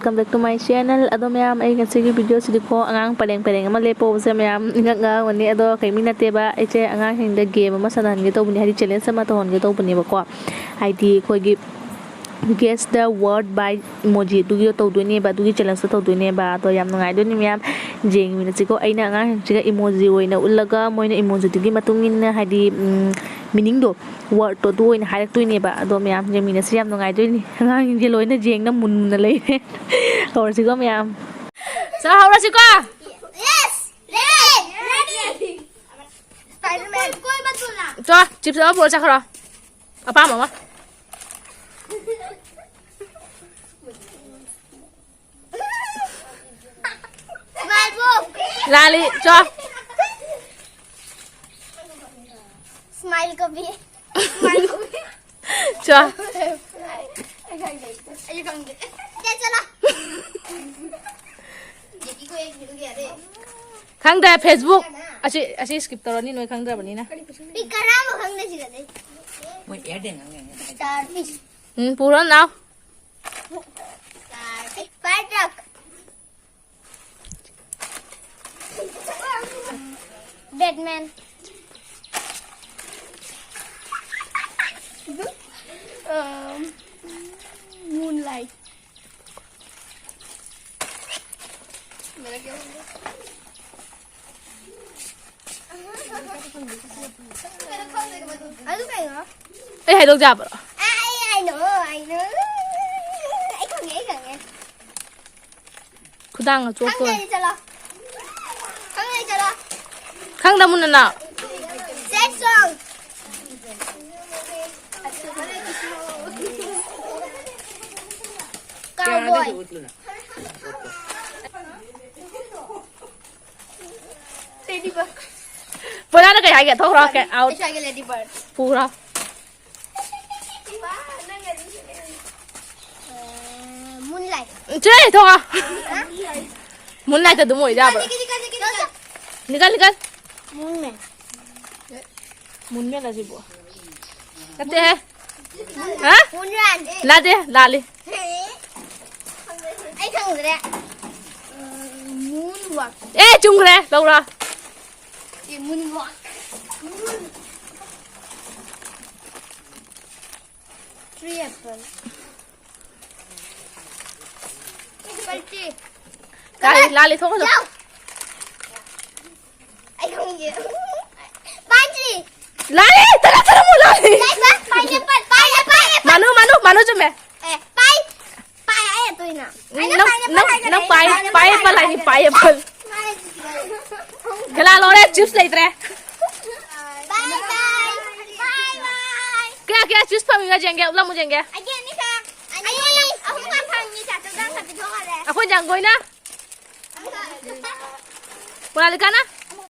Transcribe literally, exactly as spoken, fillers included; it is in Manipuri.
Welcome back to my channel. ꯑꯗꯣ ꯃꯌꯥꯝ, ꯑꯩ ꯉꯁꯤꯒꯤ ꯚꯤꯗꯤꯑꯣꯁꯤꯗꯤꯀꯣ, ꯑꯉꯥꯡ ꯄꯔꯦꯡ ꯄꯔꯦꯡ ꯑꯃ ꯂꯦꯞꯄ ꯎꯕꯁꯦ ꯃꯌꯥꯝ ꯏꯉꯛ ꯉꯛꯑꯝꯒꯅꯤ꯫ ꯑꯗꯣ ꯀꯩꯝ ꯅꯠꯇꯦꯕ, ꯑꯩꯁꯦ ꯑꯉꯥꯡꯁꯤꯡꯗ ꯒꯦꯝ ꯑꯃ ꯁꯥꯟꯅꯍꯟꯒꯦ ꯇꯧꯕꯅꯤ, ꯍꯥꯏꯗꯤ ꯆꯦꯂꯦꯟꯖ ꯑꯃ ꯇꯧꯍꯟꯒꯦ ꯇꯧꯕꯅꯦꯕꯀꯣ꯫ ꯍꯥꯏꯗꯤ ꯑꯩꯈꯣꯏꯒꯤ Guess the word by emoji, ꯑꯗꯨꯒꯤ ꯇꯧꯗꯣꯏꯅꯦꯕ, ꯑꯗꯨꯒꯤ ꯆꯦꯂꯦꯟꯖꯇꯣ ꯇꯧꯗꯣꯏꯅꯦꯕ꯫ ꯑꯗꯣ ꯌꯥꯝ ꯅꯨꯡꯉꯥꯏꯗꯣꯏꯅꯤ ꯃꯌꯥꯝ, ꯌꯦꯡꯃꯤꯟꯅꯁꯤꯀꯣ꯫ ꯑꯩꯅ ꯑꯉꯥꯡꯁꯤꯡꯁꯤꯒ ꯏꯃꯣꯖꯤ ꯑꯣꯏꯅ ꯎꯠꯂꯒ, ꯃꯣꯏꯅ ꯏꯃꯣꯖꯤꯗꯨꯒꯤ ꯃꯇꯨꯡ ꯏꯟꯅ, ꯍꯥꯏꯗꯤ, ꯎꯝ, ꯃꯤꯅꯤꯡꯗꯣ, ꯋꯥꯔꯗꯇꯣ ꯑꯗꯨ ꯑꯣꯏꯅ ꯍꯥꯏꯔꯛꯇꯣꯏꯅꯦꯕ꯫ ꯑꯗꯣ ꯃꯌꯥꯝ ꯌꯦꯡꯃꯤꯟꯅꯁꯤ, ꯌꯥꯝ ꯅꯨꯡꯉꯥꯏꯗꯣꯏꯅꯤ꯫ ꯑꯉꯥꯡꯁꯤꯡꯁꯦ ꯂꯣꯏꯅ ꯌꯦꯡꯅ ꯃꯨꯟꯅ ꯂꯩꯔꯦ꯫ ꯍꯧꯔꯁꯤꯀꯣ ꯃꯌꯥꯝ꯫ ꯆꯥꯍꯧꯔꯁꯤꯀꯣ꯫ Yes! Ready! Ready! Spider-Man. ꯀꯣꯏꯕ ꯆꯠꯂꯥ? ꯆꯣ, ꯆꯤꯞꯁ ꯑꯃ ꯄꯨꯔ ꯆꯠꯈ꯭ꯔꯣ꯫ ꯑꯄꯥꯝꯕ ꯑꯃ꯫ Smile ꯄꯣ꯫ ꯂꯥꯂꯤ, ꯆꯣ꯫ Smile ꯀꯣꯕꯤ꯫ Smile ꯀꯣꯕꯤ꯫ ꯆꯣ꯫ ꯑꯩ ꯈꯪꯗꯦ꯫ ꯑꯩ ꯈꯪꯗꯦ꯫ ꯗꯦ ꯆꯠꯂꯣ꯫ ꯈꯪꯗ꯭ꯔꯦ, Facebook꯫ ꯑꯁꯤ, ꯑꯁꯤ skip ꯇꯧꯔꯅꯤ, ꯅꯣꯏ ꯈꯪꯗ꯭ꯔꯕꯅꯤꯅ꯫ ꯃꯤ ꯀꯅꯥꯝ ꯈꯪꯗꯦ ꯁꯤꯗꯗꯤ꯫ ꯃꯣꯏ Airtel ꯉꯥꯡꯅꯩ꯫ Starfish꯫ ꯎꯝ, ꯄꯨꯔꯣ ꯅꯥꯎ꯫ Starfish꯫ Fire truck꯫ Batman. Um, moonlight. ꯑꯗꯨ ꯀꯩꯅꯣ? ꯑꯩ ꯍꯥꯏꯗꯣꯛ ꯌꯥꯕ꯭ꯔꯣ? ꯑꯩ, I know, I know. ꯑꯩ ꯈꯪꯉꯦ, ꯑꯩ ꯈꯪꯉꯦ꯫ ꯈꯨꯗꯥꯡ ꯑꯆꯣꯠꯄ ꯑꯣꯏ꯫ ꯈꯪꯗ꯭ꯔꯗꯤ ꯆꯠꯂꯣ꯫ ꯈꯪꯗ꯭ꯔꯗꯤ ꯆꯠꯂꯣ꯫ ꯈꯪꯗ ꯃꯨꯟꯅ ꯅꯥꯎ꯫ Sad song꯫ Cowboy꯫ Ladybug꯫ ꯄꯣꯂꯥꯅ ꯀꯩ ꯍꯥꯏꯒꯦ? ꯊꯣꯛꯈ꯭ꯔꯣ, get out꯫ ꯑꯩꯁꯨ ꯍꯥꯏꯒꯦ, ladybird꯫ ꯄꯨꯈ꯭ꯔꯣ꯫ ꯑ, moonlight꯫ ꯆꯦ, ꯊꯣꯛꯈ꯭ꯔꯣ꯫ ꯍꯥ? Moonlight ꯑꯗꯨꯝ ꯑꯣꯏ ꯌꯥꯕ꯭ꯔꯣ? Nickel, nickel, nickel, nickel. Nickel, nickel. Moonman꯫ ꯃꯨꯟꯃꯦꯟ ꯑꯁꯤꯕꯨ꯫ ꯅꯠꯇꯦꯍꯦ꯫ ꯍꯥ? ꯃꯨꯟꯃꯦꯟ꯫ ꯅꯠꯇꯦ, ꯂꯥꯜꯂꯤ꯫ ꯍꯦ꯫ ꯑꯩ ꯈꯪꯗ꯭ꯔꯦ꯫ ꯎꯝ, moonwalk꯫ ꯑꯦ, ꯆꯨꯝꯈ꯭ꯔꯦ, ꯂꯧꯔꯣ꯫ ꯑꯦ, moonwalk꯫ Three apple꯫ Apple tree꯫ ꯂꯥꯜꯂꯤ, ꯂꯥꯜꯂꯤ, ꯊꯣꯛꯈ꯭ꯔꯣ꯫ ꯌꯥꯎ꯫ ꯑꯩ ꯈꯪꯗꯦ꯫ Pine tree꯫ ꯂꯥꯜꯂꯤ, ꯇꯔꯥ ꯇꯔꯥꯃꯨꯛ ꯂꯥꯜꯂꯤ꯫ Pineapple, pineapple, pineapple꯫ ꯃꯥꯅꯨ, ꯃꯥꯅꯨ, ꯃꯥꯅꯨ ꯆꯨꯝꯃꯦ꯫ ꯑꯦ, ꯄꯥꯏ-, ꯄꯥꯏ, ꯑꯩ ꯑꯇꯣꯏꯅ꯫ ꯑꯩꯅ ꯅꯪ, pineapple ꯅꯪ, ꯍꯥꯏꯒꯅꯤ, ꯅꯪ ꯑꯩꯅ ꯄꯥꯏ-, pineapple pineapple ꯍꯥꯏꯅꯤ, ꯍꯥꯏꯒꯅꯤ꯫ Pineapple꯫ ꯀꯩꯂꯥ ꯂꯧꯔꯦ, chips ꯂꯩꯇ꯭ꯔꯦ꯫ Bye, bye, bye, bye꯫ ꯀꯌꯥ, ꯀꯌꯥ chips ꯐꯪꯉꯤꯅꯣ ꯌꯦꯡꯒꯦ, ꯎꯠꯂꯝꯃꯨ ꯌꯦꯡꯒꯦ꯫ ꯑꯩꯗꯤ ꯑꯅꯤꯈꯛ, ꯑꯅꯤ, ꯑꯍꯨꯝꯈꯛ ꯐꯪꯉꯤ, ꯆꯥꯇ꯭ꯔꯨꯛꯇꯪ ꯈꯛ ꯄꯤꯊꯣꯛꯈ꯭ꯔꯦ꯫ ꯑꯩꯈꯣꯏ ꯖꯥꯡꯒꯣꯏꯅ? ꯑꯃꯈꯛ꯫ ꯃꯣꯅꯥꯂꯤꯀꯥꯅ?